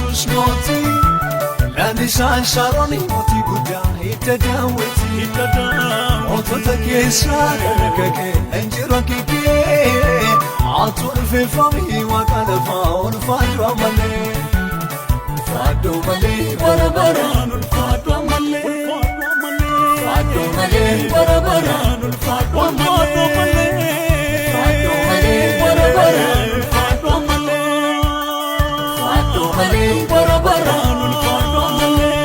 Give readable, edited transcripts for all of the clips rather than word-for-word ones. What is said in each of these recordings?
Yesuus mootii. Lalisaan Shaaroon mootii guddaa hidda Daawiti. Hidda Daawit. Mootota keessaa kan akka kee hin jiru akki kee. Ati ulfeeffamii waaqa lafaa ulfaadhu ammallee. Ulfaadhu malee bara baraan. Ulfaadhu ammallee. Ulfaadhu malee bara baraan. Ulfaadhu ammallee. Ulfaadhu malee bara baraan. Ulfaadhu ammallee. Ulfaadhu malee bara baraan. Ulfaadhu ammallee.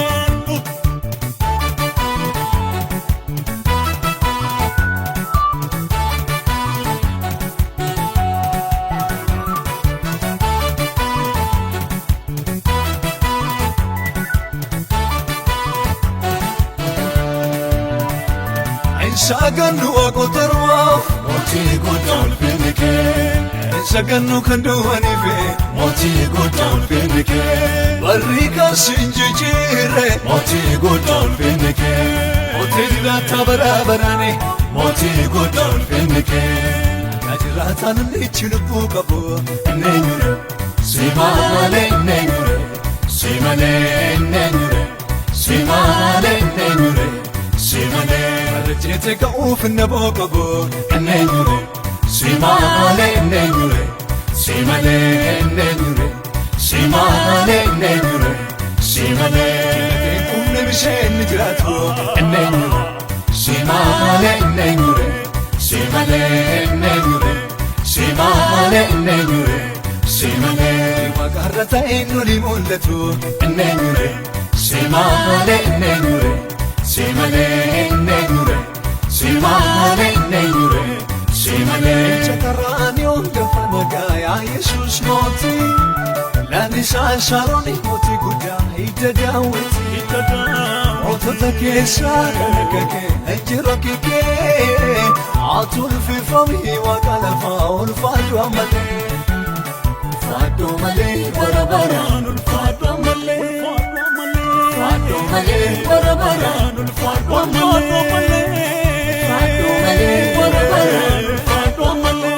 Sagannu waaqota ormaaf mootii guddaa ulfinni kee. Sagannu kan du'aniif mootii guddaa ulfinni kee. Barri kan sin jijjiirre mootii guddaa ulfinni kee. Mootii jiraataa bara baraani mootii guddaa ulfinni kee. Akka jiraataan inni lubbuu qabu inni eenyure si malee inni eenyure si malee inni eenyure si malee inni eenyure si malee. Barreessite ka'uuf na qabu inni eenyure si malee inni eenyure si malee inni eenyure si malee inni eenyure si malee. Humna bisheen ni jiraatu inni eenyure si malee inni eenyure si malee inni eenyure si malee inni eenyure si malee. Waaqarra ta'een noli mul'atu inni eenyure si malee inni eenyure si malee inni eenyure si malee inni eenyure si malee. Chakarraani hundafa nagaa yaa Yesuus mootii. Lalisaan Shaaroon mootii guddaa hidda Daawiti. Hidda Daawit. Mootota keessaa kan akka kee hin jiru akki kee. Ati ulfeeffamii waaqa lafaa ulfaadhu ammallee. Ulfaadhu malee bara baraan. Ulfaadhu ammallee. Ulfaadhu malee bara baraan. Ulfaadhu ammallee. Ulfaadhu malee bara baraan. Ulfaadhu ammallee.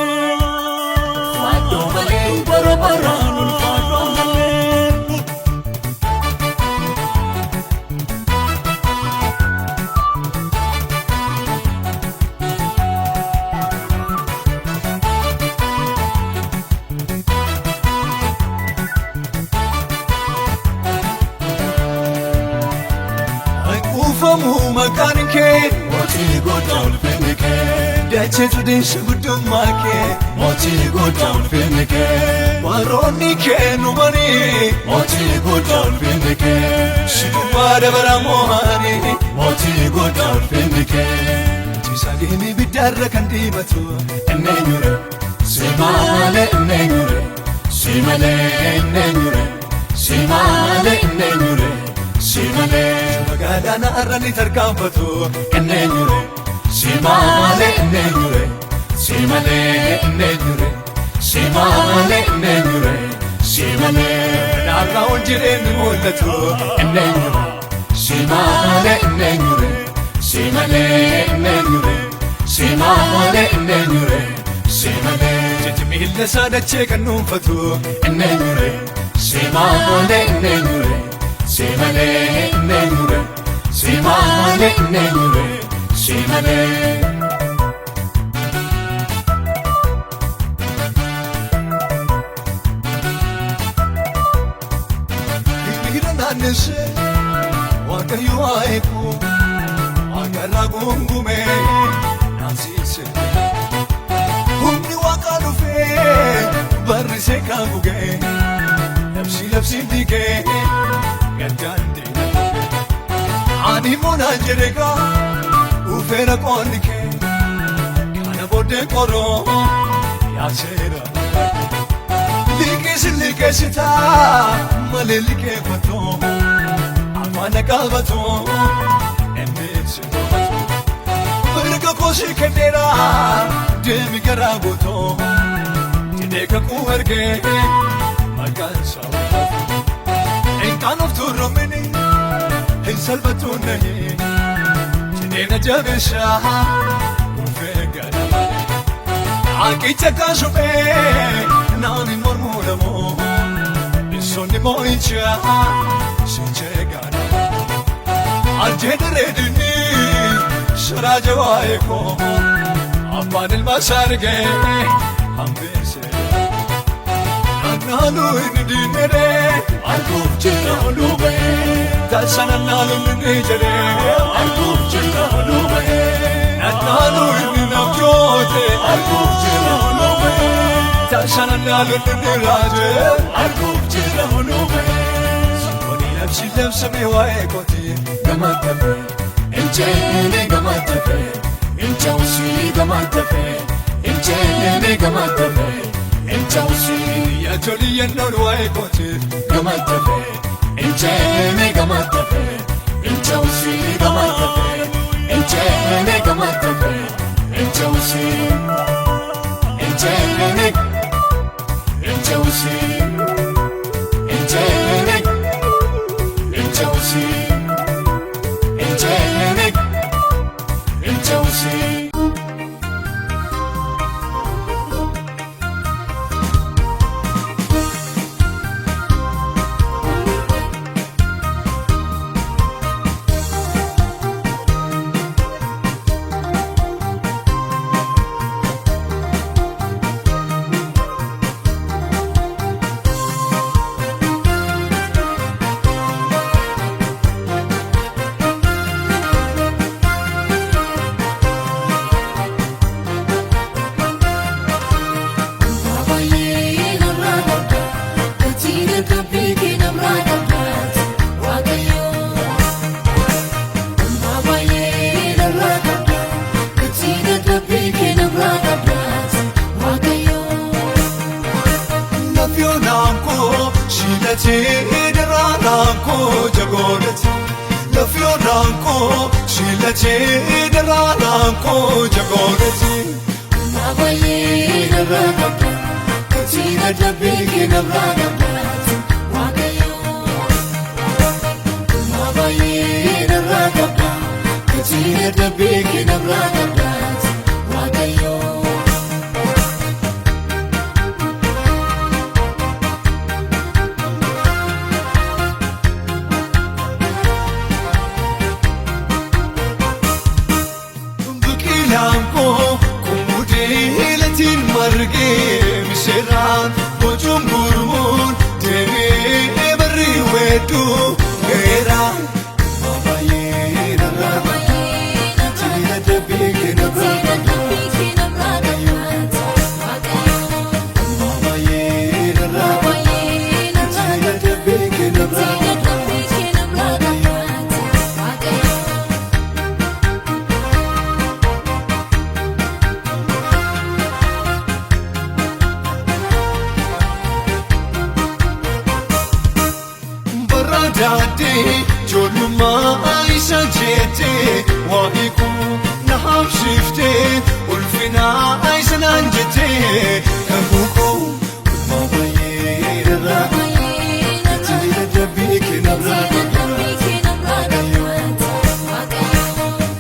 Ulfaadhu malee bara baraan. Ulfaadhu ammallee. Kuufamu maqaan kee mootii guddaa ulfinni kee. Dacheetu deessu guddummaa kee mootii guddaa ulfinni kee. Baroonni kee nu banii mootii guddaa ulfinni kee. Si gubbaa dabara moo'anii mootii guddaa ulfinni kee. Ciisaleen ibiddaarra kan diimatu inni eenyure si malee inni eenyure si malee inni eenyure si malee inni eenyure si malee. Magaalaan har'a ni tarkaanfatu inni eenyure si malee inni eenyure si malee inni eenyure si malee inni eenyure si malee. Naarraa ol jireenyi mul'atu inni eenyure si malee inni eenyure si malee inni eenyure si malee inni eenyure si malee. Jechi miila isaa dachee kan dhuunfatu inni eenyure si malee inni eenyure si malee inni eenyure si malee inni eenyure si malee. Hiriira naannessee Waaqayyo haa eegu waaqarraa gungumee naasise. Humni waaqaa dhufee barrisee kan gugee labsii labsiin diigee gaddaan deema. Ani immoo naan jedhe gaa dhufeera qonni kee kana booddee qoroo yaaseera. Liqeessi liqeessitaa malee liqeeffatoo afaan qabatoo inni si to'atu. Mirga koo si kenneera deemi garaa guutuu jedhee kakuu ergee maqaan isaa ulfaatu. Hin qaanoftu rommini hin salphatu nahi jedhee na jabeessaa dhufee gara malee. Aqicha kaasumee naan hin mormuu lamoo. Sonni moo'ichaa si jeegana. Aljeedere dinni siraaja waa'ee koo abbaan ilma isaa argee hambise. Nannaalu inni diinere arguuf jira oluu ba'ee. Tasanannaalu inni jedhee arguuf jira oluu ba'ee. Nannaalu inni nabjoote arguuf jira oluu ba'ee. Tasanannaalu inni raajee arguuf jira oluu ba'ee. Sonni labsi labsamee waa'ee kooti Gamatafe, injene gamatafe, inchausi gamatafe, injene gamatafe, inchausi Yaa toli yennoon waa'ee kooti gamatafe, injene gamatafe, inchausi gamatafe, injene gamatafe, inchausi, injene, inchausi, injene, inchausi. Injene, inchausi. Lafyoonaan koo shiilatee daraaraan koo jagoolate. Lafyoonaan koo shiilatee daraaraan koo jagoolate. Biqilaan koo kummudee latiin margee misiraan bocuun gurmuun deemee barri weedduu geera. Baay'ee narraa jireenya dabee narraa baay'ee narraa jireenya dabee narraa. Barraadaadee ijoollummaa isa jettee waa'ee koo na haamsiftee ulfinaa isa naan jettee kakuu koo ulmaa baay'ee irraa jireenya dabee kenarraa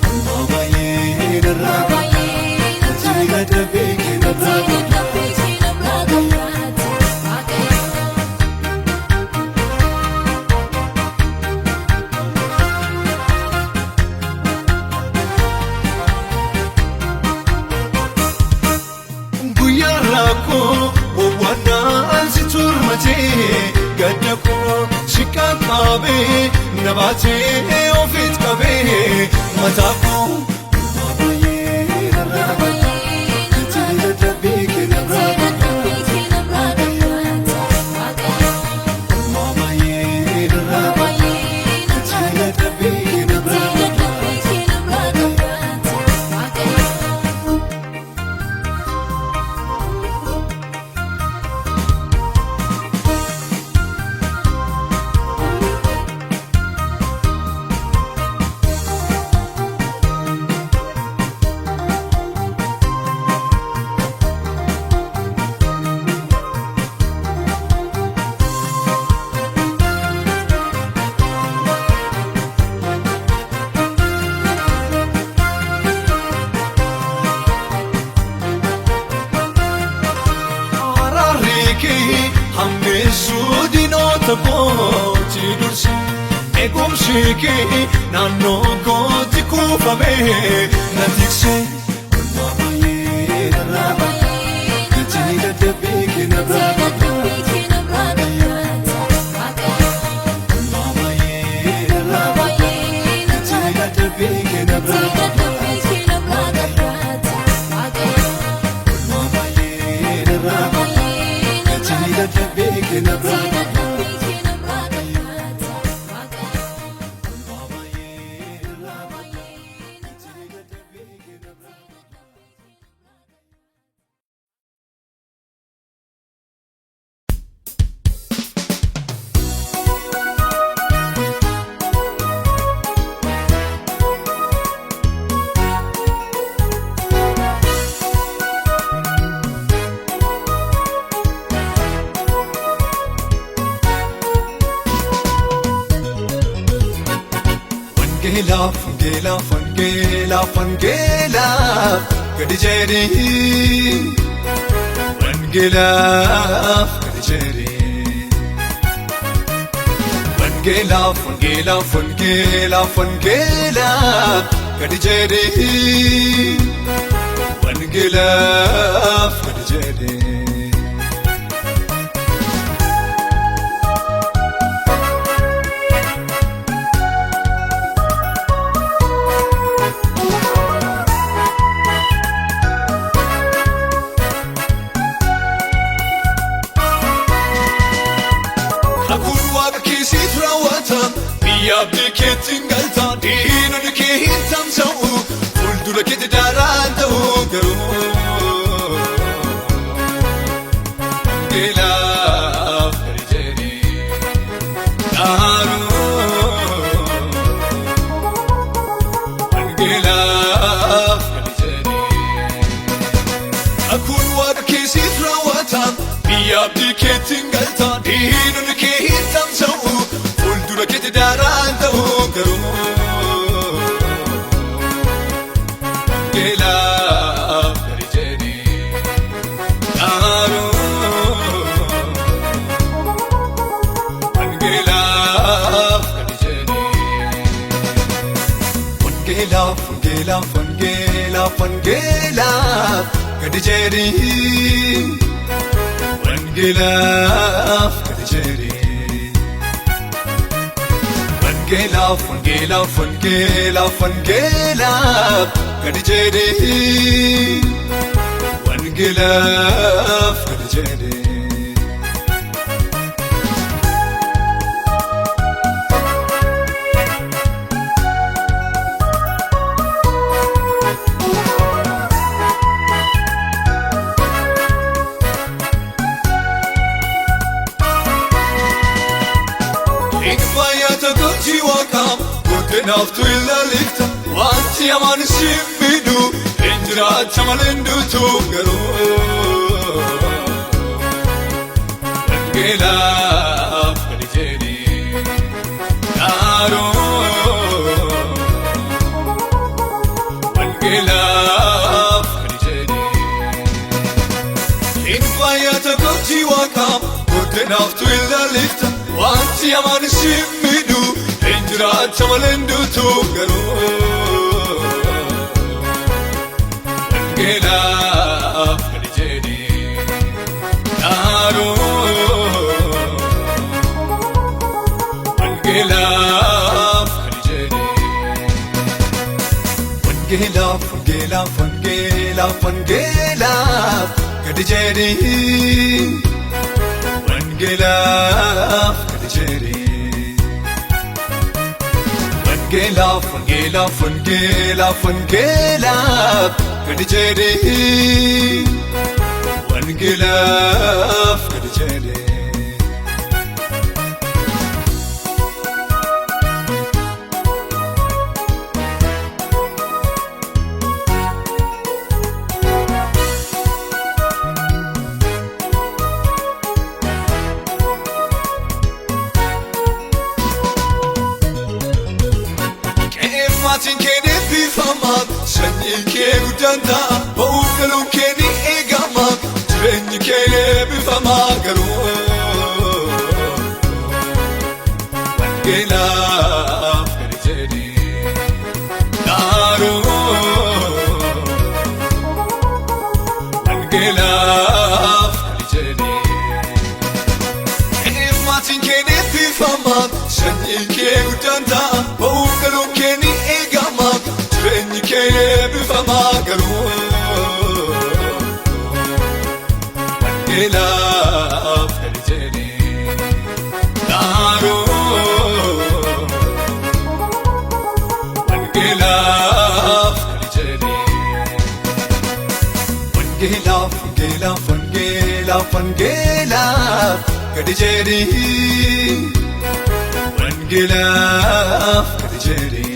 ulmaa baay'ee irraa jireenya dabee kenarraa. Guyyaa rakkoo wawwaannaan si turmatee gadda koo si qaqqabee na baatee ofiit qabee mataa koo ulmaa baay'ee narraa jireenya dabee kenarraa ulmaa baay'ee narraa jireenya dabee kenarraa. Jiraata kootii dursa eegumsi kee naannoo kootti kuufame na tikse. Olmaa baay'ee narraa qabda, gatii dadhabbii kee narraa qabda. Olmaa baay'ee narraa qabda, gatii dadhabbii kee narraa qabda. Olmaa baay'ee narraa qabda, gatii dadhabbii kee narraa qabda. Olmaa baay'ee narraa qabda, gatii dadhabbii kee narraa qabda. Wangeelaaf, wangeelaaf, wangeelaaf, wangeelaaf gadi jedhii. Wangeelaaf gadi jedhii. Wangeelaaf, wangeelaaf, wangeelaaf, wangeelaaf gadi jedhii. Wangeelaaf gadi jedhii. Kakuun waaqa keessiif raawwata, biyya abdii keetti hin galta, diinonni kee hin tamsa'u, fuuldura keetti daaraan ta'u garuu. Wangeelaaf gadi jedhee garuu. Wangeelaaf gadi jedhee. Kakuun waaqa keessiif raawwata, biyya abdii keetti hin galta, diinonni kee hin tamsa'u, fuuldura keetti daaraan ta'u garuu. Wangeelaaf gadi jedhee garuu. Wangeelaaf gadi jedhee. Wangeelaaf, wangeelaaf, wangeelaaf, wangeelaaf gadi jedhii. Wangeelaaf gadi jedhii. Wangeelaaf, wangeelaaf, wangeelaaf, wangeelaaf gadi jedhii. Wangeelaaf gadi jedhii. Fayyata gochi waaqaa guddinaaftu ilaalifta, wanti hamaan si miidhu hin jiraacha malee hin duutu garuu. Wangeelaaf gadi jedhee garuu. Wangeelaaf gadi jedhee. Hin fayyata gochi waaqaa guddinaaftu ilaalifta, wanti hamaan si miidhu hin jiraacha malee hin duutu garuu. Wangeelaaf gadi jedhee garuu. Wangeelaaf gadi jedhee. Wangeelaaf, wangeelaaf, wangeelaaf, wangeelaaf gadi jedhii. Wangeelaaf gadi jedhii. Wangeelaaf, wangeelaaf, wangeelaaf, wangeelaaf gadi jedhii. Wangeelaaf gadi jedhii. Maatiin kee ni eebbifama, sanyiin kee guddaan ta'a, ba'uuf galuun kee ni eegama, jireenyi kee eebbifama garuu. Wangeelaaf gadi jedhi Daaroo Wangeelaaf gadi jedhi Maatiin kee ni eebbifama, sanyiin kee guddaan ta'a, ba'uun galuun kee ni eegama, jireenyi kee eebbifama garuu. Wangeelaaf gadi jedhi Daaroo Wangeelaaf gadi jedhi Wangeelaaf, wangeelaaf, wangeelaaf, wangeelaaf gadi jedhi Wangeelaaf gadi jedhi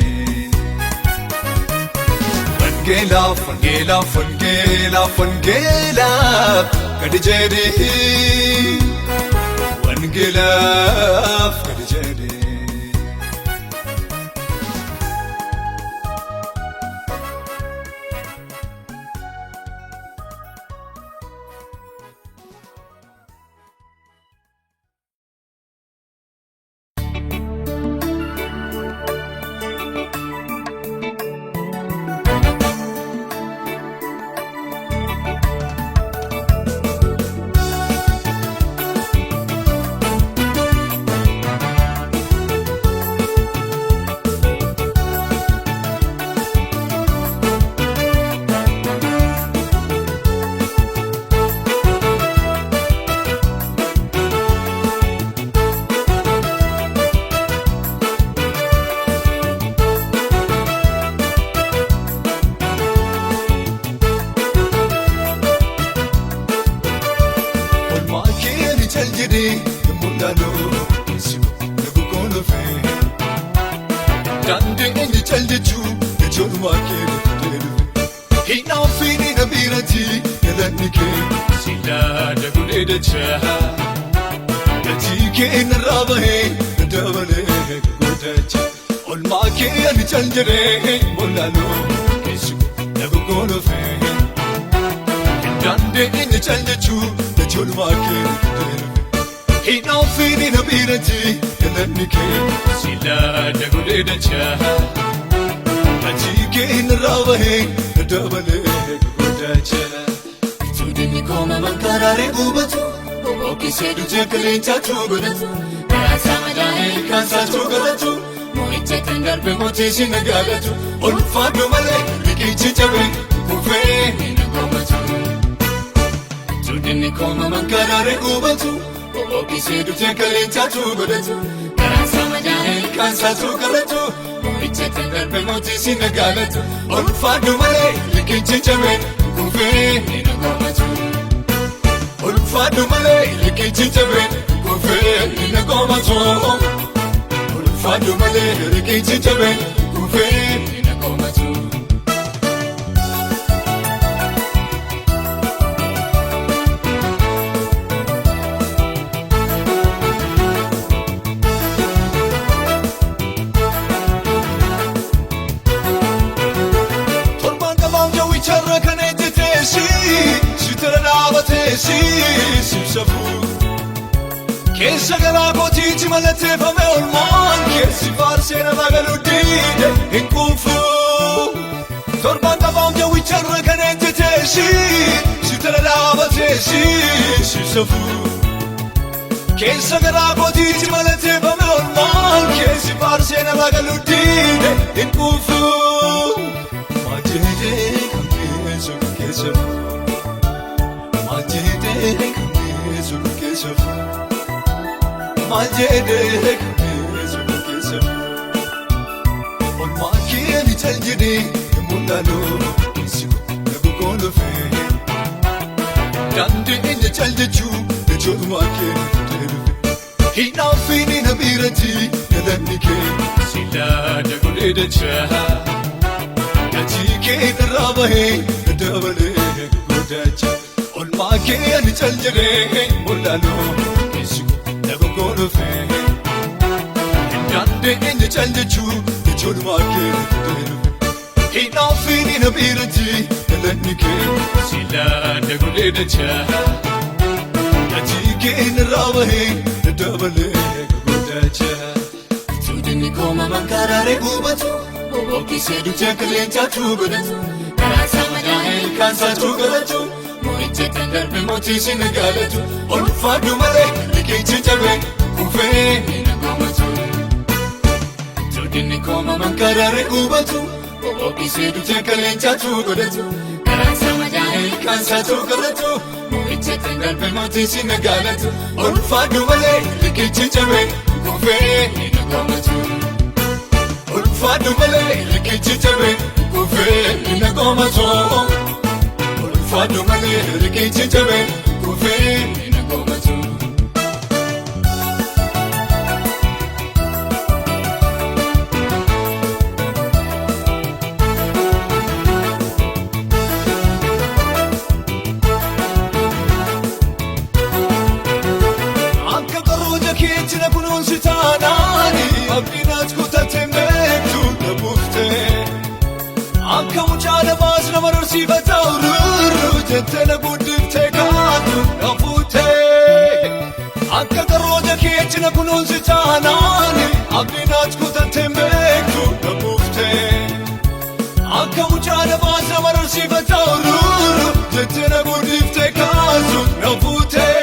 Wangeelaaf, wangeelaaf, wangeelaaf, wangeelaaf gadi jedhi Wangeelaaf gadi jedhi. Olmaa kee ni cal jedhee yommuu ilaalu si nagu kolfee. Dandeenye cal jechuu ijoollummaa kee nutti dhufe. Hinaaffii na biratti galanni kee silaa dagulee dachaa. Gatii kee narraa bahee na dabalee guddachaa. Olmaa kee ani cal jedhee yommuu ilaalu keessi nagu kolfee. Dandeenye cal jechuu ijoollummaa kee nutti dhufe. Hinaaffii na biratti galanni kee silaa dagulee dachaa. Gatii kee narraa bahee na dabalee guddachaa. Tuudinni koomaman karaaree gubatu, bobokkisee dutee qilleensaatu godhatu, garaasaa madaa'ee Ilkaansaatu godhatu mo'icha kan darbe mootii si nagaalatu ulfaadhu malee riqichi cabe kufee hin goomatu. Tuudinni koomaman karaaree gubatu bobokkisee dutee qilleensaatu godhatu garaasaa madaa'ee ilkaansaatu godhatu mo'icha kan darbe mootii si nagaalatu ulfaadhu malee riqichi cabe kufee hin goomatu. Ulfaadhu malee riqichi cabe kufee hin goomatu ulfaadhu malee riqichi cabe kufee Hin goomatu. Torbaan qabaan jawwicharra kan ejjeteesi sitira dhaabateesi sibsafuu keessa garaa kootiitti mallatteeffame olmaan keessi faarsee narraa galuu diide hin quufu. Torbaan qabaan jawwicharra kan ejjeteesi sitira dhaabateesi sibsafuu keessa garaa kootiitti mallatteeffame olmaan keessi faarsee narraa galuu diide hin quufu. Maal jedhee kan keessa keessa maal jedhee kan keessa keessa maal jedhee kan keessa keessa olmaa kee ni cal jedhee yommuu ilaalu keessi nagu kolfee dandeenye cal jechuu ijoollummaa kee nutti dhufe hinaaffii na biratti galanni kee silaa dagulee dachaa. Gatii kee narraa bahee na dabalee guddachaa. Olmaa kee ani cal jedhee mul'aanu keessi koo na goggoolfee. Dandeenye cal jechuu ijoollummaa kee nutti dhufe. Hinaaffii na biratti galanni kee silaa dagulee dachaa. Gatii kee narraa bahee na dabalee guddachaa. mankaraaree gubatu Bobokkisee dugda qilleensaatu godhatu Karaa madaa'e Ilkaansaatu galatu Mo'icha kan darbe Mootii si na gaalatu Ulfaadhu malee riqichi cabee kufee Hin koomatu. Tuudinni kooma mankaraaree gubatu Bobokkisee dugda Dugda qilleensaatu godhatu Karaa madaa'e Ilkaansaatu galatu Mo'icha kan darbe Mootii si na gaalatu Ulfaadhu malee riqichi cabee kufee Hin koomatu. Ulfaadhu malee riqichi cabee kufee hin koomatu. Ulfaadhu malee riqichi cabee kufee Hin koomatu. Akka qarooja keetti na kunuunsi taanaani abdiin kutatee beektu na buuftee. Akka mucaa lafaas nama rorsiifataa ururru jettee na guddiftee kaatu na fuutee. Akka qarooja keetti na kunuunsi taanaani abdiin kutatee beektu na buuftee. Akka mucaa lafaas nama rorsiifataa ururru jettee na guddiftee kaatu na fuutee.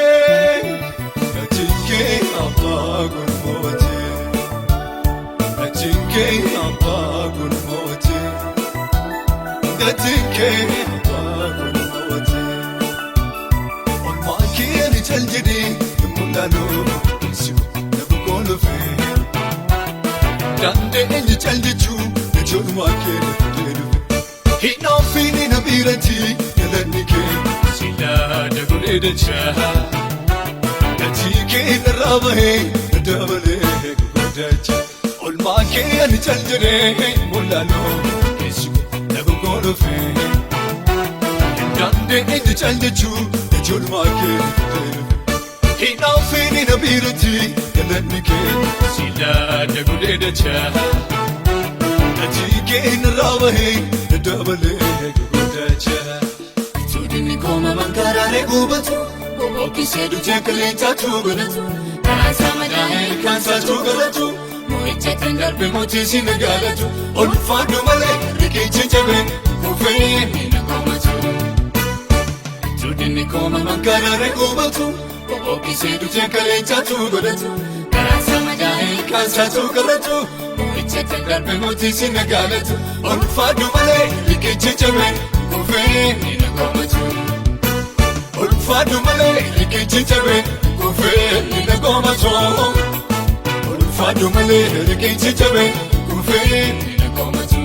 Gatiin abbaa gulmootee. Gatiin abbaa gulmootee. Gatiin abbaa gulmootee. Olmaa kee ni cal jedhee hin mul'atu si na bukoolofee. Dandeenye cal jechuu ijoollummaa kee na fidee dhufe. Hin ofiin na biratti galanni kee silaa dagulee dachaa. Gatii kee narraa bahee na dabalee guddacha. Olmaa kee ani cal jedhee mul'anoo keessi koo na gogoolofee. Dandeenye cal jechuu ijoollummaa kee na fidee dhufe. Hin ofiin na biratti galanni kee silaa dagulee dachaa. Gatii kee narraa bahee na dabalee guddacha. Tuudinni kooma Mankaraaree gubatu Bobokkisee dugda dugda qilleensaatu godhatu. Karaa madaa'e Ilkaansaatu galatu. Mo'icha kan darbe Mootii si na gaalatu Ulfaadhu malee riqichi cabee kufee Hin koomatu. Tuudinni kooma Mankaraaree gubatu Bobokkisee dugda dugda qilleensaatu godhatu Karaa madaa'e Ilkaansaatu galatu Mo'icha kan darbe Mootii si na gaalatu Ulfaadhu malee riqichi cabee kufee Hin koomatu. Ulfaadhu malee riqichi cabee kufee hin koomatu Ulfaadhu malee riqichi cabee kufee Hin koomatu.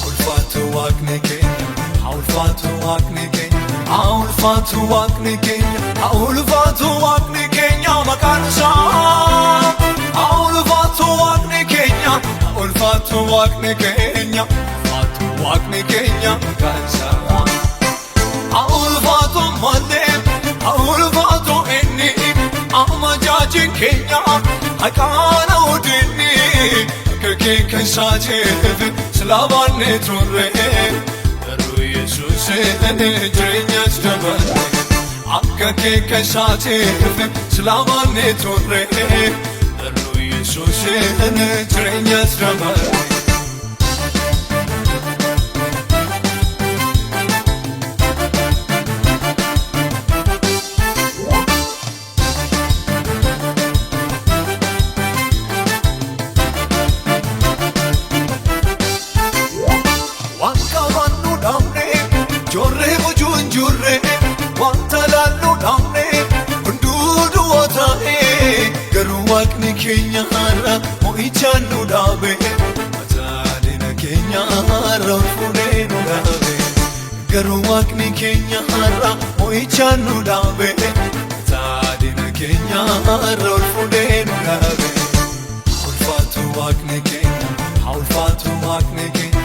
Ulfaatu waaqni keenya, haa ulfaatu waaqni keenya, haa ulfaatu waaqni keenya, haa ulfaatu waaqni keenya maqaan isaa. Haa ulfaatu waaqni keenya, haa ulfaatu waaqni keenya, ulfaatu waaqni keenya maqaan isaa. Haa ulfaatu malee, haa ulfaatu inni, amma jaajiin keenya, haqaana udinni. Akka kee keessaateef silaabaanne turre garuu Yesuus jireenyas daballe. Akka kee keessaateef silaabaanne turre garuu Yesuus jireenyas daballe. Waan qabannu dhabne joorree bojuu hin jirre wanta laallu dhabne hunduu du'oo ta'e garuu Waaqni keenya har'a mo'ichaan nu dhaabe. Mataadina keenya har'a fuudhee nu dhaabe. Garuu Waaqni keenya har'a mo'ichaan nu dhaabe. Mataadina keenya har'a fuudhee nu dhaabe. Ulfaatu Waaqni keenya, ulfaatu Waaqni keenya,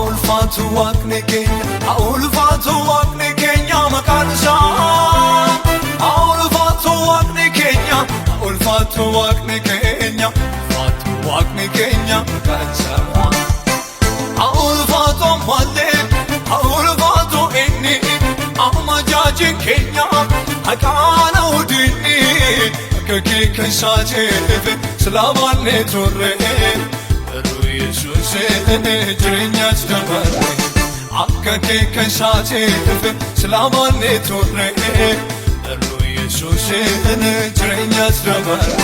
ulfaatu Waaqni keenya, ulfaatu Waaqni keenya maqaan isaa. Ulfaatu Waaqni keenya, ulfaatu Waaqni keenya, ulfaatu Waaqni keenya maqaan isaa. Ulfaatu malee, ulfaatu inni, amma jaajiin keenya, haqaana udinni. Akka kee kan saateef silaabaanne turre, garuu Yesuus jireenyaas dabarre. Akka kee kan saateef silaabaanne turre, garuu Yesuus jireenyaas dabarre.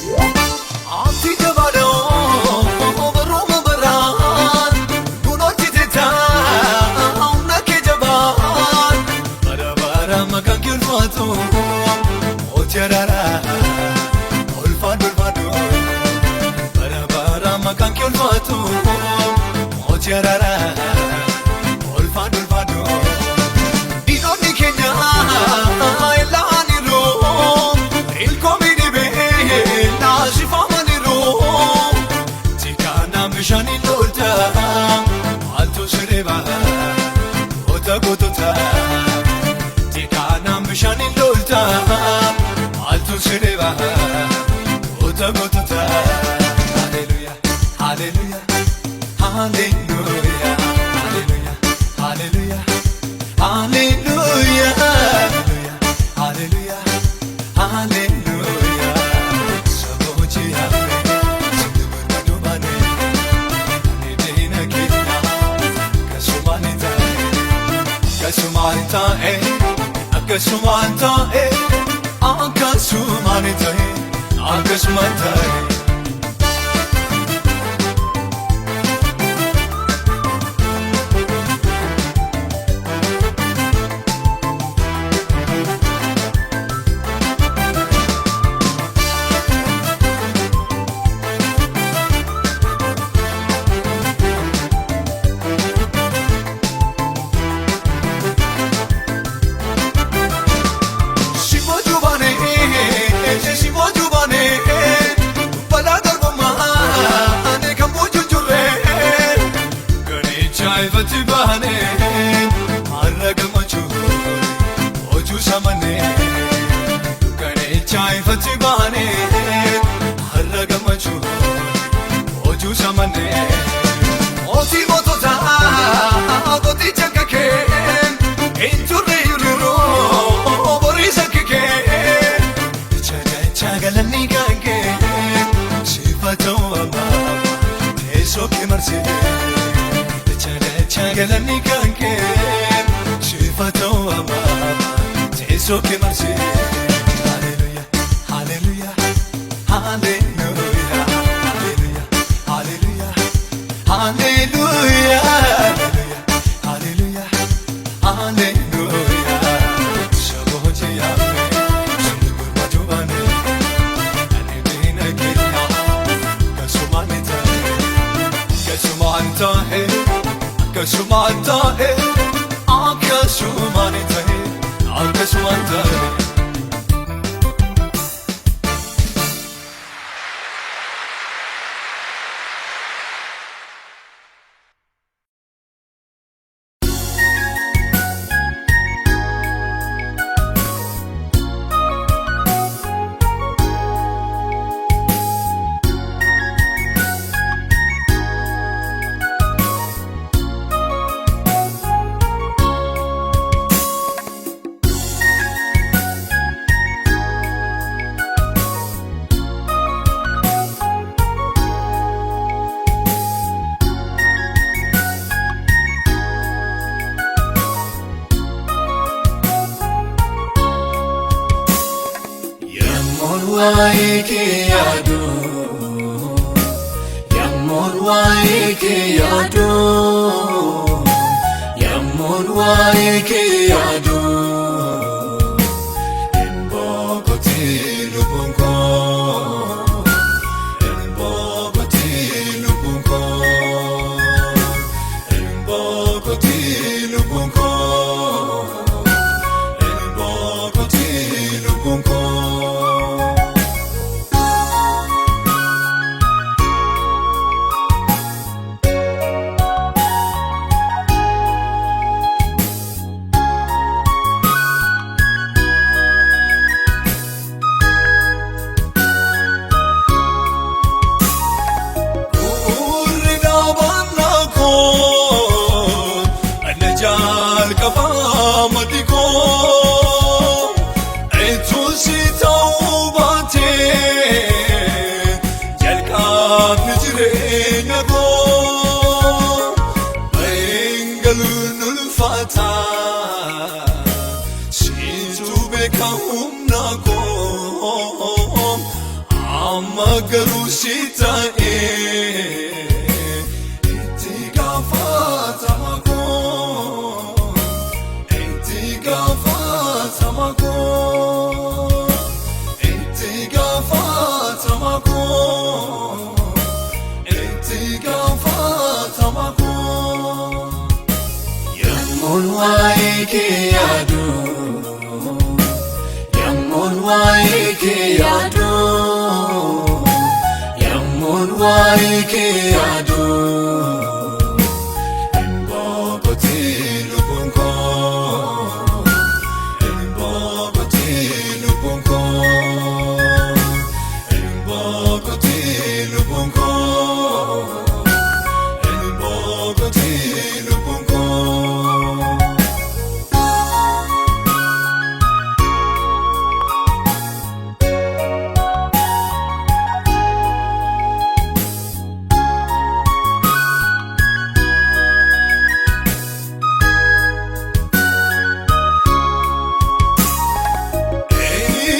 Ati jabaadhoo baruma baraan kunooti teetaa humna kee jabaan bara bara maqaan kee ulfaatu mootii araaraa ulfaadhu ulfaadhu bara bara maqaan kee ulfaatu mootii araaraa ulfaadhu ulfaadhu. Diinonni keenya ilaaniiru ilkoomii dhibee naasifamaniiru. Tikaana bishaanii lolta maaltu sirba goota gootota. Tikaana bishaanii lolta maaltu sirba goota gootota. Haleluya, haleluya, haleluya, haleluya, haleluya. Hallelujah, hallelujah, hallelujah. Sabochi hafe, sindi barbaadu baane, ani diina keenya, akkasumaan taa'e, akkasumaan taa'e, akkasumaan taa'e, akkasumaan taa'e, akkasumaan taa'e. Simboojuu baanee, simboojuu baanee, balaa darbummaa ani kan boojuu jirree. Ganicha ifatti baanee, har'a gammachuu hojii samanee. Ganicha ifatti baanee, har'a gammachuu hojii samanee. Mootii moototaa gooticha kakee, eenyurre yeroo boriisa kikee. Chagalanni kankee sifa ta'uu ammaa teessoo kee marsee. Chagalanni kankee sifa ta'uu ammaa teessoo kee marsee. Haleluya, haleluya, haleluya, haleluya, haleluya, haleluya, haleluya, haleluya. Sabooti yaame sirbi barbaadu baane ani diina keenya akkasumaan taa'e, akkasumaan taa'e, akkasumaan taa'e, akkasumaan taa'e, akkasumaan taa'e. waa'ee kee yaadu, yammuun waa'ee kee yaadu, yammuun waa'ee kee yaadu. Hin boqotiin lubbuun koo, hin boqotiin lubbuun koo, hin boqotiin lubbuun koo, hin boqotiin lubbuun koo. Urri dhaabannaa koo, ana jalqabaa maddi koo, eenyuun ta'uu baatee jalqabni jireenya koo, bahin galuun ulfaata, siitu beeka humna koo, amma garuu si ta'ee itti gaafatama koo, itti gaafatama koo, itti gaafatama koo, itti gaafatama koo. Yammuun waa'ee kee yaadu, yammuun waa'ee kee yaadu, yammuun waa'ee kee yaadu. Hin boqotiin lubbuun koo, hin boqotiin lubbuun koo, hin boqotiin lubbuun koo, hin boqotiin lubbuun koo.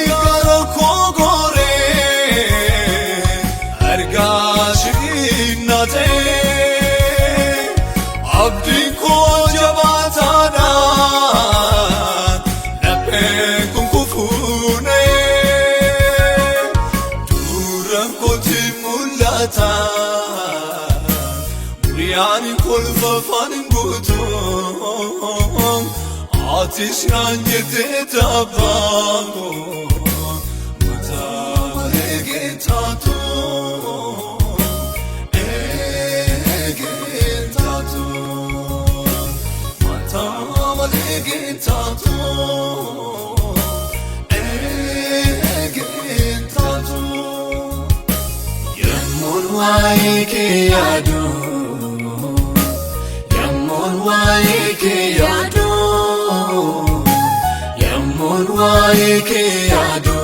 Gara koo goree argaa shiinna ta'e abdiin koo jabaataadha lapheen kun kufuune dura kooti mul'ata guyyaan kolfa afaan guutuu atis naan jettee tabbaan koo mataa malee geentaatu eegeentaatu mataa malee geentaatu eegeentaatu. Yammuun waa'ee kee yaadu, yammuun waa'ee kee yaadu, yammuun waa'ee kee yaadu.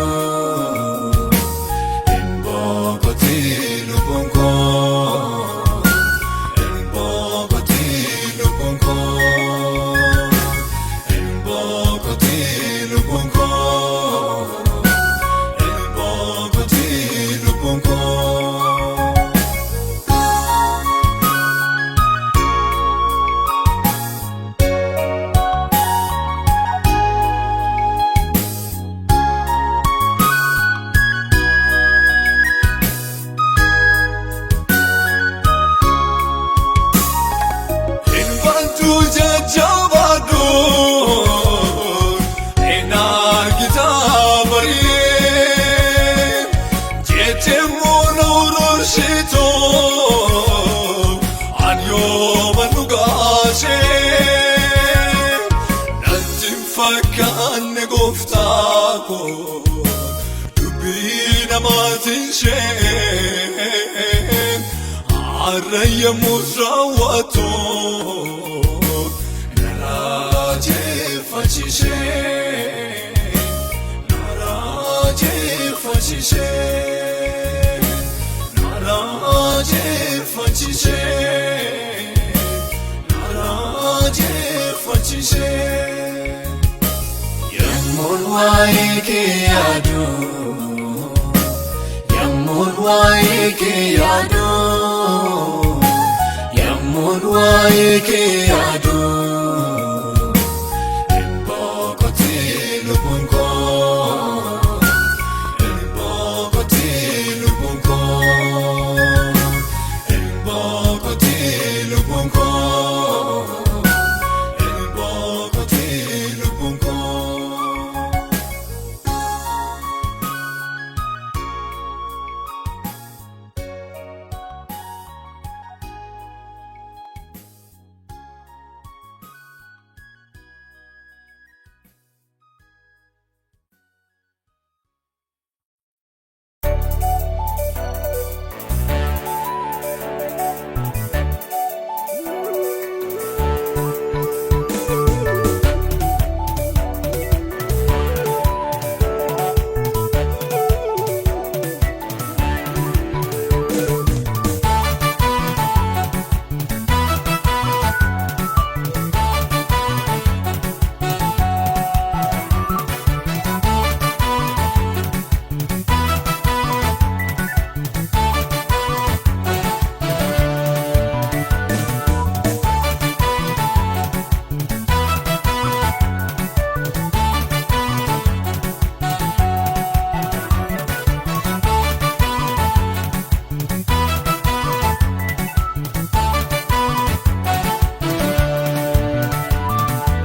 Hin boqotiin lubbuun koo, hin boqotiin lubbuun koo, hin boqotiin lubbuun koo, hin boqotiin lubbuun koo. Infantu jajjabaadhu hin argita barii jettee muuna urursitu an yooma dhugaasee natti hin fakkaanne gooftaa koo dubbii namaatiin ishee har'a yommuu raawwatu na raajeffachiisee na raajeffachiisee na raajeffachiisee na raajeffachiisee. Yammuun waa'ee kee yaadu, waa'ee kee yaadu, yammuun waa'ee kee yaadu, hin boqotee lubbuun koo, hin boqotee lubbuun koo, hin boqotee lubbuun koo, hin boqotee lubbuun koo.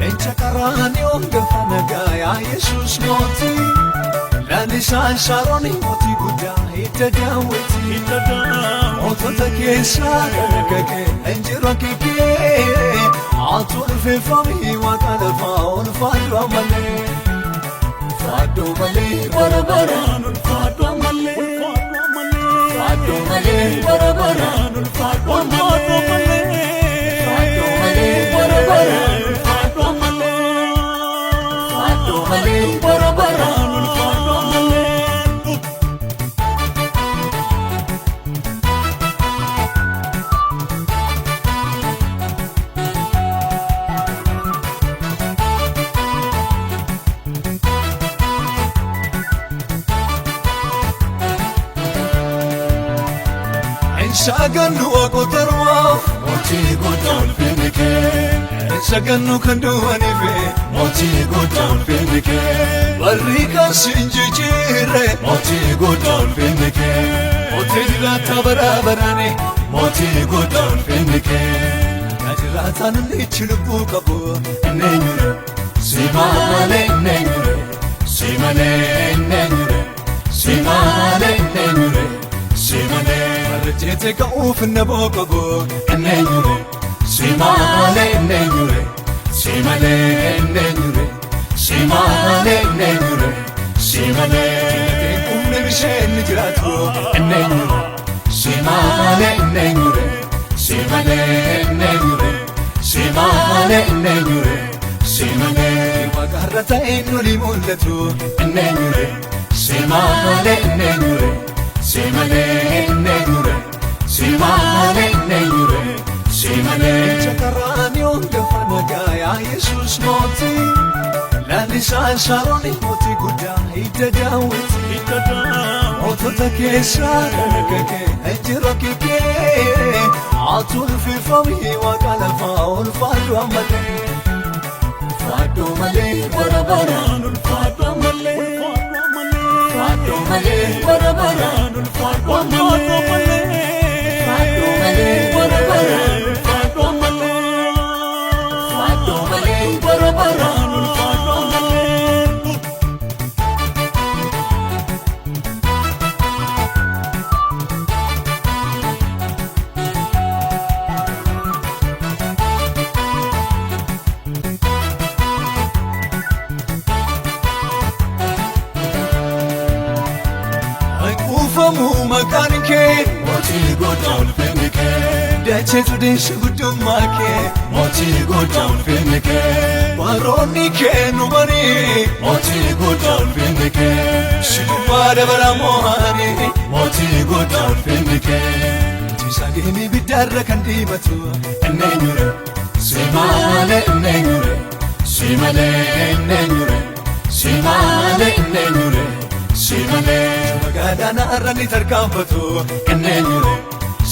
Leenca qaraaniyoon gafa nagaa yaa Yesuus mootii, lalisaan Shaaroon mootii guddaa hidda Daawiti. Mootota keessaa kan akka kee hin jiru akka kee, ati ulfeeffamii waaqa lafaa ulfaadhu ammallee. Ulfaadhu malee bara baraan, Ulfaadhu ammallee. ulfaadhu malee bara baraan, Ulfaadhu ammallee. ulfaadhu malee bara baraan, Ulfaadhu ammallee. ulfaadhu malee bara baraan. Ulfaadhu ammallee. Sagannu waaqotarwaaf mootii guddaa ulfinni kee. Sagannu kan du'aniif mootii guddaa ulfinni kee. Barri kan siin jijjiirre mootii guddaa ulfinni kee. Mootii jiraata bara baraani mootii guddaa ulfinni kee. Na jiraataan inni lubbuu qabu inni eenyure, si malee inni eenyure, si malee inni eenyure, si malee inni eenyure, si malee. Barjeete ka'uuf na booqabu inni eenyure, si malee inni eenyure, si malee inni eenyure, si malee inni eenyure, si malee. Humna bisheen ni jiraatu inni eenyure, si malee inni eenyure, si malee inni eenyure, si malee inni eenyure, si malee. Waaqarra ta'een noli mul'atu inni eenyure, si malee inni eenyure, si malee inni eenyure, si malee inni eenyure, si malee. Leenca qaraaniyoon gafa nagaa yaa Yesuus mootii, lalisaan Shaaroon mootii guddaa hidda Daawiti. Mootota keessaa kan akka kee hin jiru akka kee, ati ulfeeffamii waaqa lafaa ulfaadhu ammallee. Ulfaadhu malee bara baraan, Ulfaadhu ammallee. ulfaadhu malee bara baraan, Ulfaadhu ammallee. ulfaadhu malee bara baraan, Ulfaadhu ammallee. ulfaadhu malee bara baraan. Ulfaadhu ammallee. Kuufamu maqaan kee mootii guddaa ulfinni kee. Dacheetu deessu guddummaa kee mootii guddaa ulfinni kee. Baroonni kee nu banii mootii guddaa ulfinni kee. Si dubbaa dabala moo'anii mootii guddaa ulfinni kee. Tiisaageenii biddaarra kan diimatu inni eenyure, si malee inni eenyure, si malee inni eenyure, si malee inni eenyure. Si malee magaalaa naarra ni tarkaanfatu enneenyure.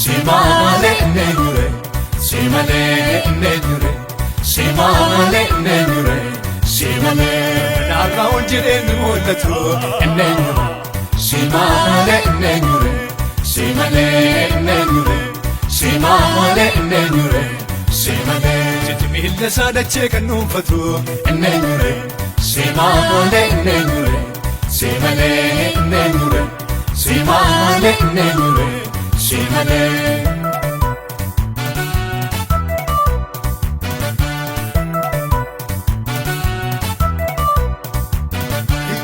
Si malee enneenyure. Si malee enneenyure. Si malee enneenyure. Si malee naarra ol jedhee ni mul'atu enneenyure. Si malee enneenyure. Si malee enneenyure. Si malee enneenyure. Si malee jechi miila isaa dachee kan dhuunfatu enneenyure. Si malee enneenyure. Si malee enneenyure. Si malee enneenyure. Si malee.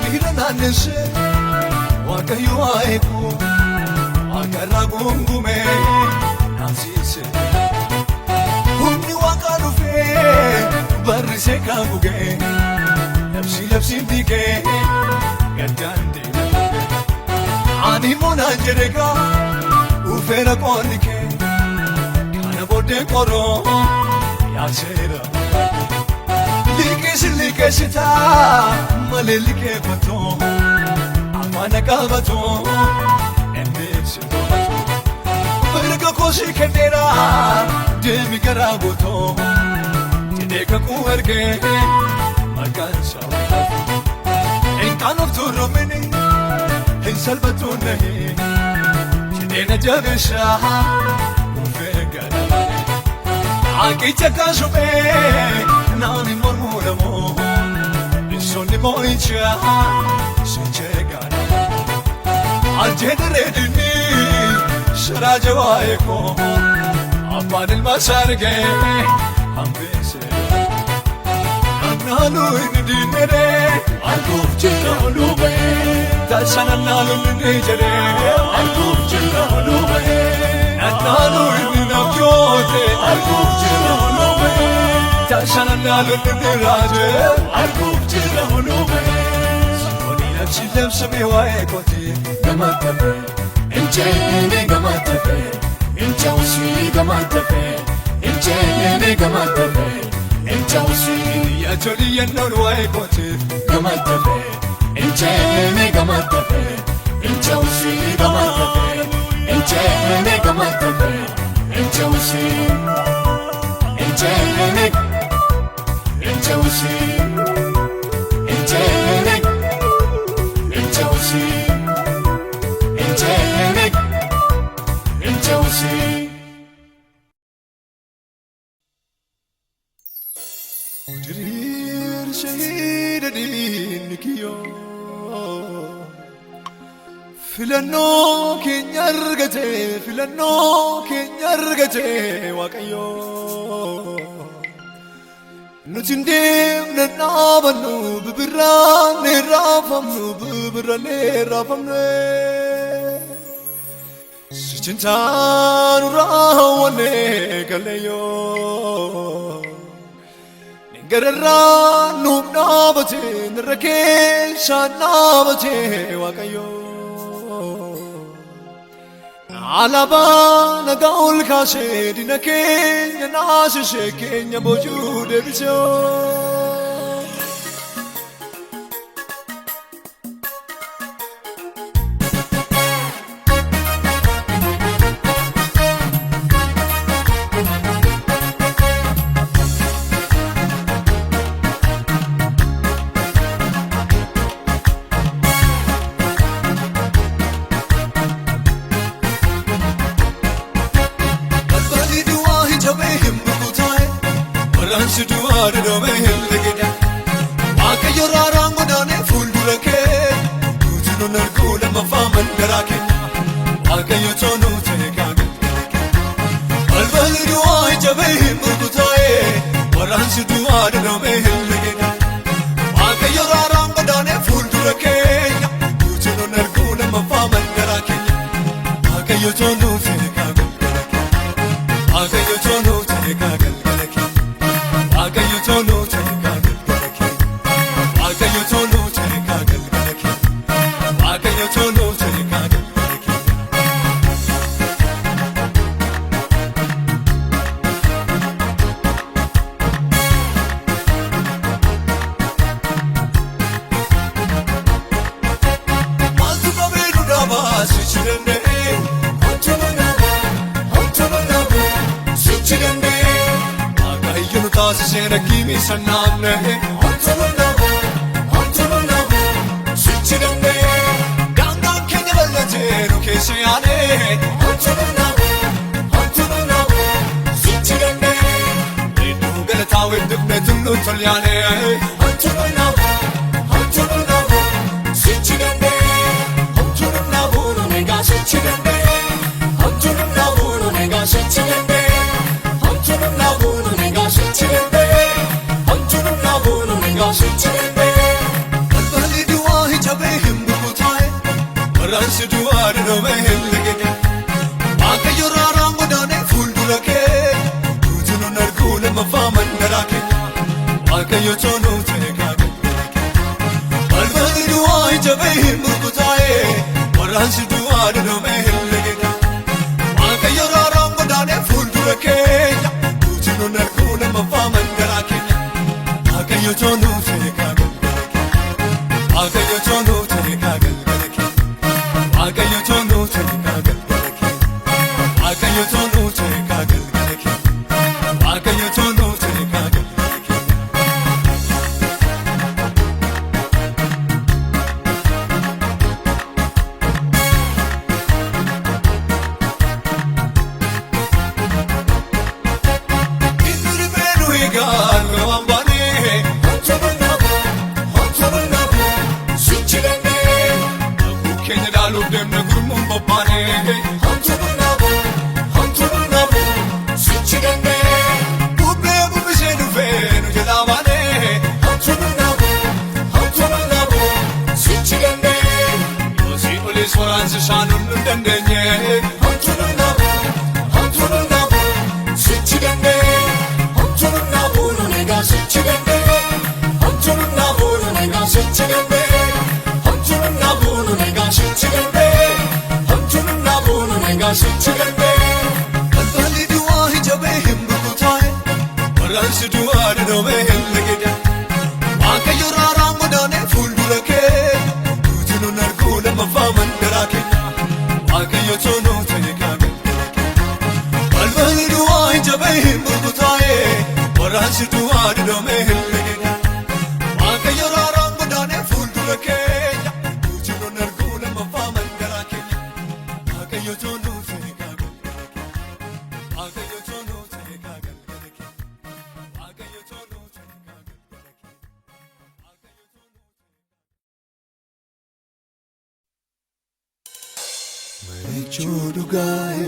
Hiriira naannessee Waaqayyo haa eegu Waaqarraa guungumee naafsiise. Humni waaqaa dhufee barrisee kan gugee labsii labsiin diigee gaddaan deema. Ani moonaan jedhe gaa ufeera qoonni kee kana booddee qoroo yaaseera. Liqeessi liqeessitaa malee liqeeffatoo afaan qabatoo embeeksi to'atu. Mirga koosii kenneera deemi garaa guutoo jedhee kakuu ergee maqaan isaa waaqaatu. Hin qaanoftu roobini hin salphatu nahee jedhee na jabeessaa dhufee gara malee. Aqicha kaasumee naani mormuudhamoo bisoonni moo'ichaa sichee gaara. Ajjeedaree dinni sharaa jawaa'ee koo abbaan ilma isaa argee hambisee. Nannaalu inni diinneree Arguuf jira oluu ba'ee. taasisa nannaalu inni jedhee Arguuf jira oluu ba'ee. nannaalu inni nafjoote Arguuf jira oluu ba'ee. taasisa nannaalu inni raajee. Arguuf jira oluu ba'ee. Oni labsi labsamee waa'ee kooti Gamatafe, incheene gamatafe, inchausi gamatafe, incheene gamatafe, inchausi yaa toli yennoon waa'ee kooti gamatafe, incheene gamatafe, inchausi gamatafe, incheene gamatafe, inchausi, incheene, inchausi, incheene, inchausi. Incheene, inchausi. Diriirsee diinni kiyyoo filannoo keenya argate filannoo keenya argate Waaqayyoo. Nuti hin deemne dhaabannu bibirraan raafamnu bibirraalee raafamne. Sichintaanu raawwanne galeeyyoo. Gararraa nuuf dhaabate nirra keessaan dhaabate Waaqayyo. Alaabaa nagaa ol kaasee diina keenya naasisee keenya boojuu deebisee. Balballi du'aa hin jabee hin burkutaa'e, waraansi du'aa dodoomee hin liqidha. Waaqayyo raaraan godaanee fuuldura kee, nuti nun arguu lammaffaa mandaraa kee. Waaqayyo toonuu ta'e galgala kee. Balballi du'aa hin jabee hin burkutaa'e, waraansi du'aa dodoomee hin liqidha. Waaqayyo raaraan godaanee fuuldura keenya, nuti nun arguu lammaffaa mandaraa keenya. Waaqayyo toonuu ta'e galgala kee. Waaqayyo toonuu ta'e galgala kee. Waaqayyo toonuu ta'e galgala kee. Waaqayyo toonuu ta'e galgala kee. Waaqayyo toonuu ta'e galgala kee. Seera kimi sannaamne. Homtuu nun dhaabu, sichi danda'e. Daangaan keenya bal'atee nu keessa yaane. Homtuu nun dhaabu, homtuu nun dhaabu, sichi danda'e. Hedduu galataa weeddifne tulluu tol yaane. Homtuu nun dhaabu, homtuu nun dhaabu, sichi danda'e. Homtuu nun dhaabu, nun eegaa sichi danda'e. Homtuu nun dhaabu, nun eegaa sichi danda'e. Homtuu nun dhaabu, nun eegaa sichi danda'e. Homtuu nun dhaabu, nun eegaa sichi danda'e. Balballi du'aa hin cabee hin burkutaa'e. Waraansi du'aa dadhabee hin liqide. Waaqayyo raaraan godaanee fuuldura kee. Nuti nun arguu lammaffaa mandaraa kee. Waaqayyo toonuu ta'e galgala kee. Balballi du'aa hin cabee hin burkutaa'e. Waraansi du'aa dadhabee hin liqide. Waaqayyo raaraan godaanee fuuldura keenya. Nuti nun arguu lammaffaa mandaraa keenya. Waaqayyo toonuu ta'e galgala kee. Waaqayyo toonuu ta'e galgala kee. Waaqayyo toonuu ta'e galgala kee. Waaqayyo toonuu ta'e galgala kee. Waaqayyo toonuu ta'e galgala kee. Inni riphee nu eegaa nu waan baanee. Homtuu nun dhaabu, homtuu nun dhaabu, sichi danda'e. Abbuu keenya dhaaluuf deemna gurmuun bobbaanee. Homtuu nun dhaabu, homtuu nun dhaabu, sichi danda'e. Bubbee bubbisee dhufee nu jalaa baanee. Homtuu nun dhaabu, homtuu nun dhaabu, sichi danda'e. Yoosii olis waraansi isaan nun dandeenye. Homtuu nun dhaabu, homtuu nun dhaabu, sichi danda'e. Homtuu nun dhaabu, nun eegaa sichi danda'e. Homtuu nun dhaabu, nun eegaa sichi danda'e. Homtuu nun dhaabu, nun eegaa sichi danda'e. Homtuu nun dhaabu, nun eegaa sichi danda'e. Balballi du'aa hin cabee hin burkutaa'e. Waraansi du'aa dadhabee hin liqide. Waaqayyo raaraan godaanee fuuldura kee. Nuti nun arguu lammaffaa mandaraa kee. Waaqayyo toonuu ta'e galgala kee. Balballi du'aa hin cabee hin burkutaa'e. Waraansi du'aa dadhabee hin liqide. Waaqayyo raaraan godaanee fuuldura keenya. Nuti nun arguu lammaffaa mandaraa keenya. Waaqayyo toonuu ta'e galgala kee. Waaqayyo toonuu ta'e galgala kee. Waaqayyo toonuu ta'e galgala kee. Waaqayyo toonuu Michuu dhugaa'ee,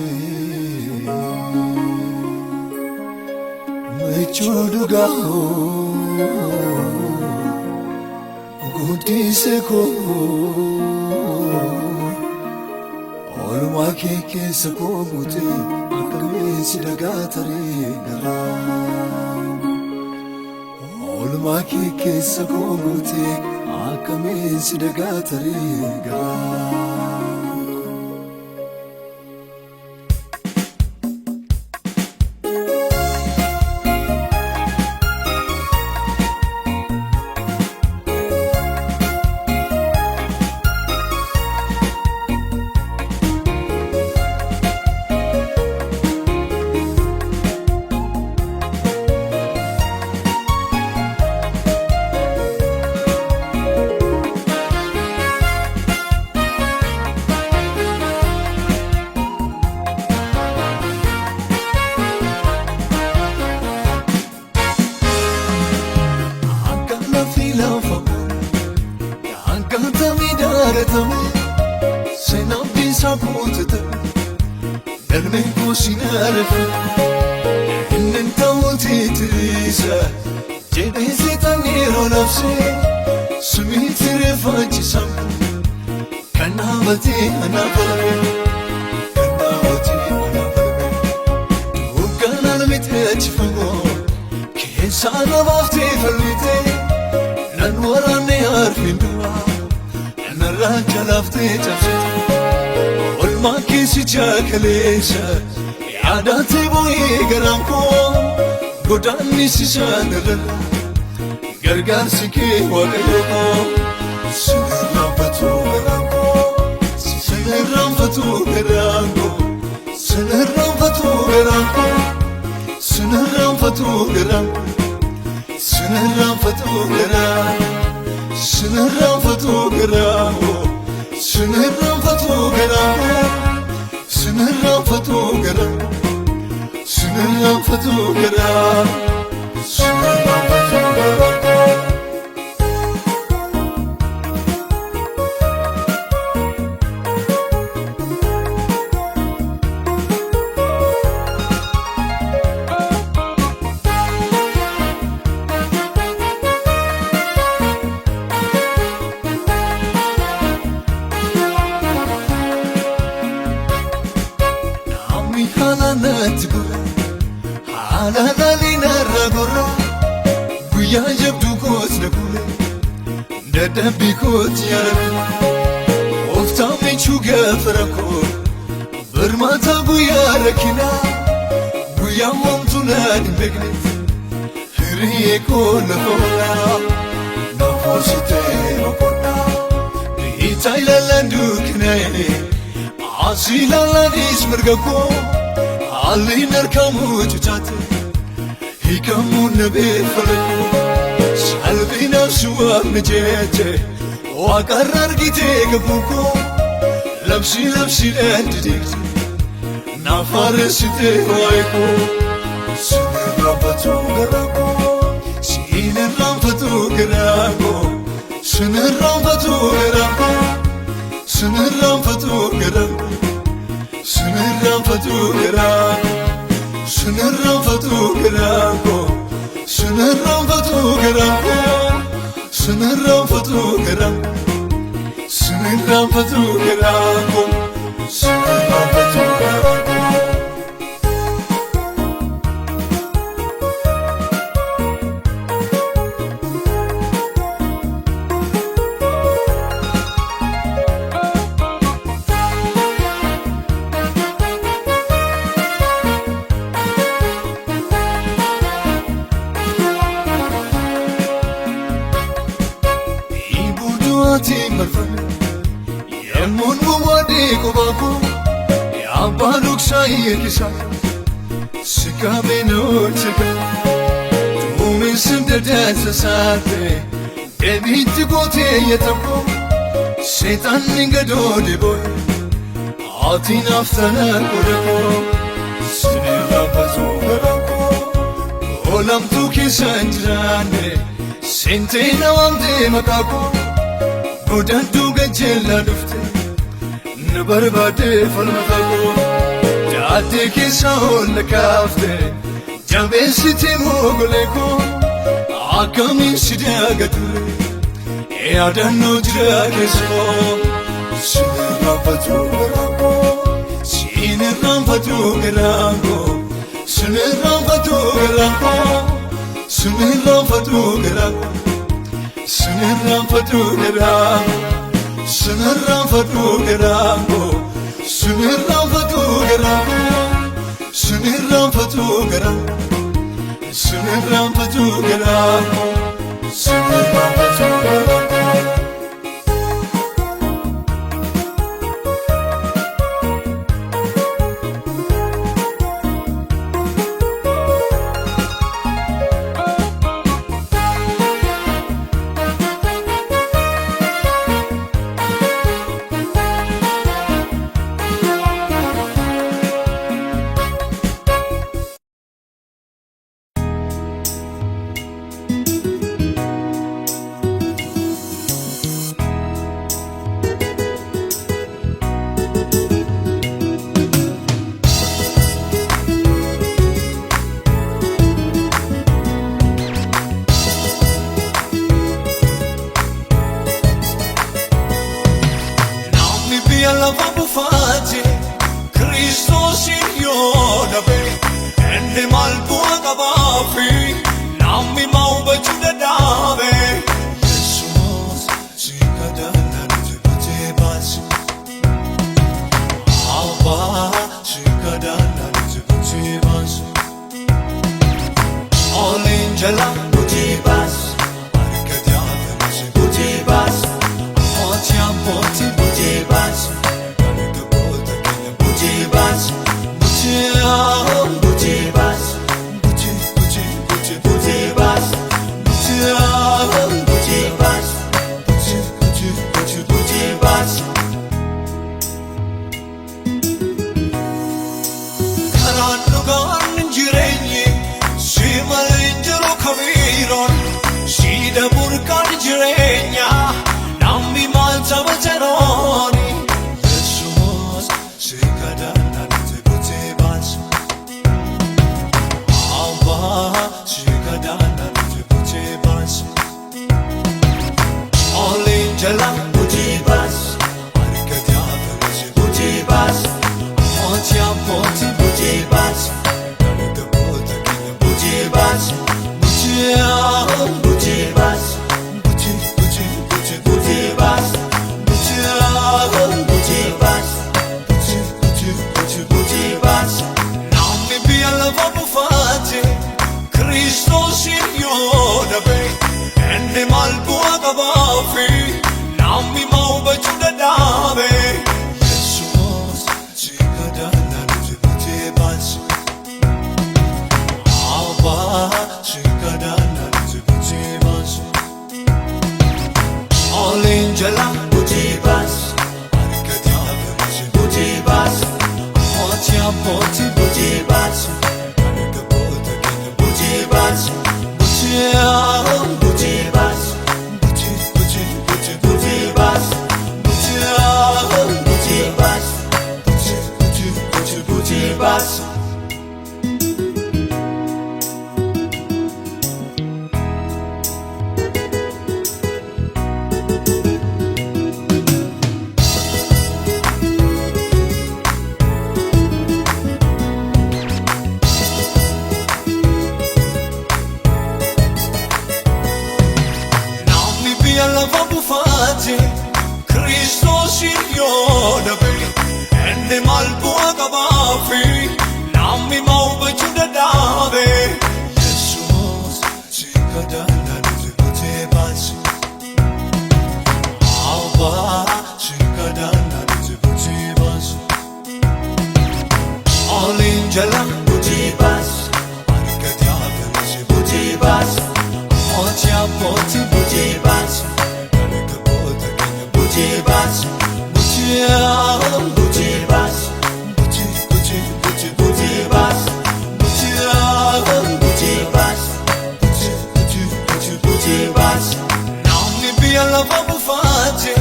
michuu dhugaa'oo, guddise koo, oolmaa kee keessa koo guute akkamiin si dhagaa taree garaa. Oolmaa kee keessa koo guute akkamiin si dhagaa taree garaa. Akka lafti lafamu, akka tamii daaratame, seenaan bisaa kuutata, galmeen koo si naarafe, inni ta'uu tiitisa, jedhee seetaan yeroo labsee, sumiitti reeffachiisam, kan dhaabatee anaaf falme, kan dhaabatee anaaf falme, dukkanaan miti achi fagoo. Keessaa na baaftee falmitee nan waraanne harfiin du'aa narraa jalaaftee cabsite olmaa keessi jaakaleessa yaadaatee boo'ee garaan koo godaannis isaan irra gargaarsi kee Waaqayyo koo sinirraanfatu garaan koo sinirraanfatu garaan koo sinirraanfatu garaan koo sinirraanfatu garaan koo. Sinirraanfatu garaa, sinirraanfatu garaa, sinirraanfatu garaa, sinirraanfatu garaa, sinirraanfatu garaa, sinirraanfatu garaa. Namni haala natti gurra, haala laalii narra gurra, guyyaa jabduu koos na gurre, dadhabbii kooti yaadadhu. Gooftaan michuu gaafa rakkoo, birmaata guyyaa rakkinaa, guyyaa homtuu naan hin beekne, hiriyee koo lafa onaa, na hoositee boqonnaa, biitaa ilaalaan dukkanaa'e. As ilaalaanis mirga koo haalli hin argamu cucaate hiikamuu na beeffale salphinaaf si waamne jeche waaqarra argitee kakuu koo labsii labsiidhaan dideegte naaf haaressitee waa'ee koo sin irraanfatu garaa koo sin irraanfatu garaa koo sin irraanfatu garaa koo sinirraanfatu garaa sinirraanfatu garaa sinirraanfatu garaa koo sinirraanfatu garaa koo sinirraanfatu garaa sinirraanfatu garaa koo sinirraanfatu garaa koo. Dhiibuu marfame yemmuun wawaadhee qophaa koo abbaa dhoksaa hirkisa si qabee na oolcheka duumessi dadaansa saate deebiitti gootee yataboo seexanni gadoo debooye ati naaf tana godha koo sinirraanfatu garaa koo olamtuu keessa hin jiraanne seentee na waamtee maqaa koo godaantuu gajjeellaa dhufte na barbaadee falmata koo daaddee keessa ol na kaafte jabeessitee mogolee koo akkamiin si dagature yaadannoo jira keessa koo sinirraanfatu garaa koo sinirraanfatu garaa koo sinirraanfatu garaa koo sinirraanfatu garaa koo sinirraanfatu garaa sinirraanfatu garaa koo sinirraanfatu garaa koo sinirraanfatu garaa sinirraanfatu garaa koo sinirraanfatu garaa koo. Namni biyya lafa buufaate Kiristoosin yoo dhabe inni maal bu'aa qabaafi namni maa hubachuu dadhabe. Yesuus si kadhannaa nuti kutee baasi. Abbaa si kadhannaa nuti kutee baasi. Oliin jala kutee baasi. Harka jaafamsi kutee baasi. Abbootii abbootii kutee baasi. Harka goota keenya kutee baasi. Kutee kutee baasi. Kutee kutee kutee kutee baasi. Kabiroon siida burqaan jireenyaa namni maal saba jedhooni. Yesuus si kadhannaa nuti butee baasu. Abbaa si kadhannaa nuti butee baasu. Oliin jala butee baasu. Harka dhaabbate butee baasu. Mootii abbootii butee baasu. Dhaloota boota keenya butee baasu. Butee butee baasu. Butee butee butee butee baasu. Butee butee baasu. Butee butee butee butee baasu. Namni biyya lafa buufaate Kiristoosiin yoo dhabe inni maal bu'aa qabaafi namni maa hubachuu dadhabe. Yesuus si kadhannaa nuti butee baasu. Abbaa si kadhannaa nuti butee baasu. Oliin jala butee baasu. Harka dhaabbate butee baasu. Mootii abbootii butee baasu. Dhaloota boota keenya butee baasu. Butee butee baasu. Butee butee butee butee baasu. Butee butee baasu. Butee butee butee butee baasu. Namni biyya lafa buufaate Kiristoosiin yoo dhabe inni maal bu'aa qabaafi namni maa hubachuu dadhabe. Yesuus si kadhannaa nuti butee baasu. Abbaa si kadhannaa nuti butee baasu. Oliin jala butee baasu. Harka dhaabbate butee baasu. Mootii abbootii butee baasu. Dhaloota boota keenya butee baasu. Butee butee baasu. Butee butee butee butee baasu. Butee butee baasu. Butee butee butee butee baasu. Namni biyya lafa buufaate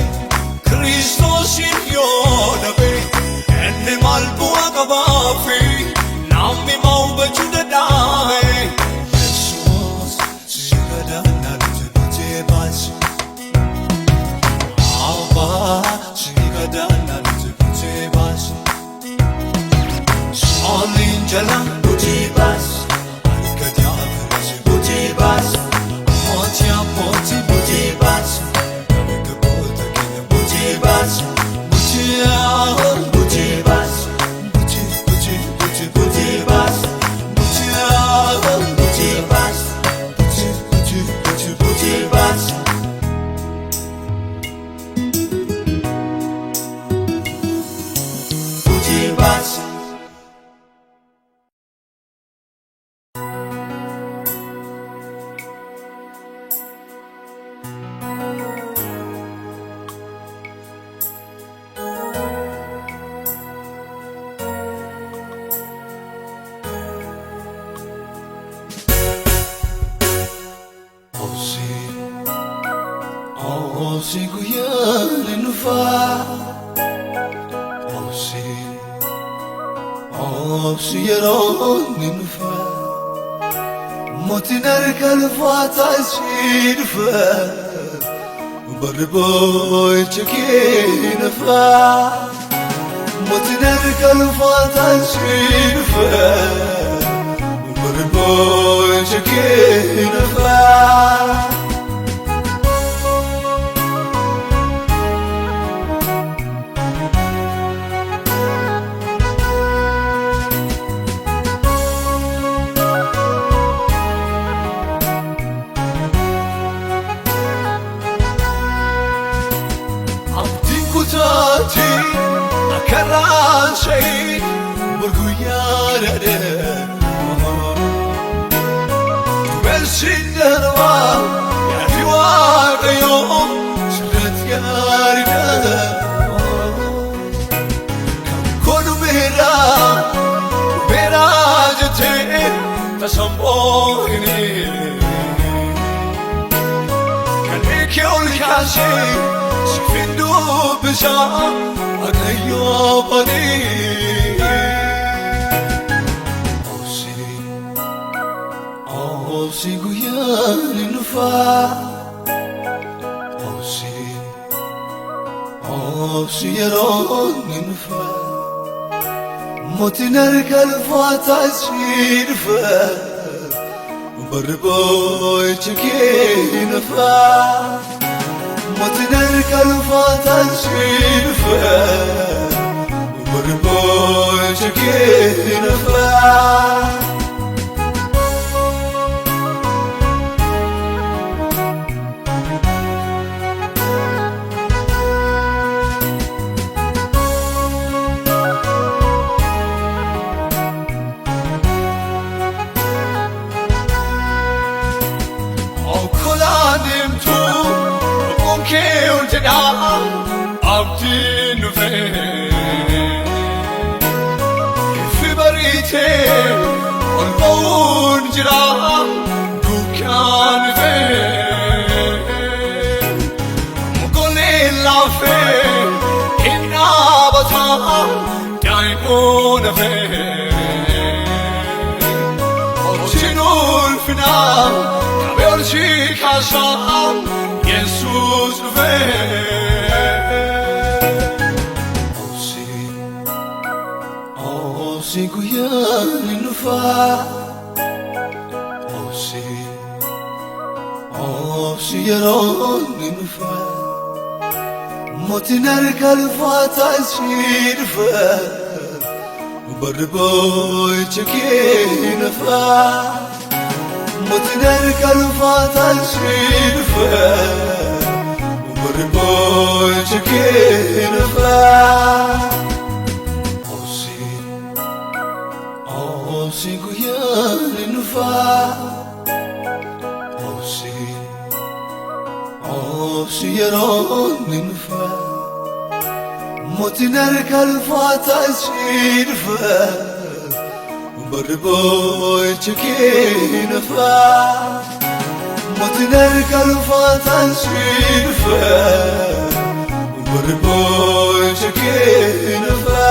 Kiristoosiin yoo dhabe inni maal bu'aa qabaafi namni maa hubachuu dadhabe. Yesuus si kadhannaa nuti butee baasu. Abbaa si kadhannaa nuti butee baasu. Oliin jala butee baasu. Harka dhaabbate butee baasu. Mootii abbootii butee baasu. Dhaloota boota keenya butee baasu. Butee butee baasu. Butee butee butee butee baasu. Butee butee baasu. Butee butee butee butee baasu. Butee baasu. Obsi, obsi guyyaan hin dhufaa. Obsi, obsi yeroon hin dhufaa. Mootiin harka lafaataa si dhufa. Barri boo'icha kee nafaa. Mootiin harka lafaataa si dhufa. Barri boo'icha kee nafaa. Abdiin kutaati akka raasee guyyaa dhadhee. Dubartiin darbaa yaadni waaqayyoo sirratti gaariidha. Kan koo dhumeera dhumeera jettee tasamboo hin. ol kaasee siifin dubbisaa Waaqayyo badii. Obsi, obsi guyyaan ni dhufaa. Obsi, obsi yeroon ni dhufaa. Mootiin harka lafaataa si dhufa. Barri boo'icha kee ni dhufa. Mootiin harka lafaataa si dhufa. Barri boo'icha kee ni dhufa. Okkolaa deemtu lubbuun kee ol jedhaa abdiin dhufee. Ifi bariitee ol ba'uun jira dukkaan ifee. Mukoleen laafee hin dhaabataa daa'imoon hafee. Mootiin ulfinaa qabee ol si kaasaa Yesuus dhufee. Obsi, obsi guyyaan ni dhufaa. Obsi, obsi yeroon ni dhufaa. Mootiin harka lafaataa si dhufa. Barri boo'icha kee ni dhufa. Mootiin harka lafaataa si dhufa. Barri boo'icha kee ni dhufa. Obsi, obsi guyyaan ni dhufaa. Obsi, obsi yeroon ni dhufaa. Mootiin harka lafaataa si dhufa. Barri boo'icha kee ni dhufa. Mootiin harka lafaataa si dhufa. Barri boo'icha kee ni dhufa.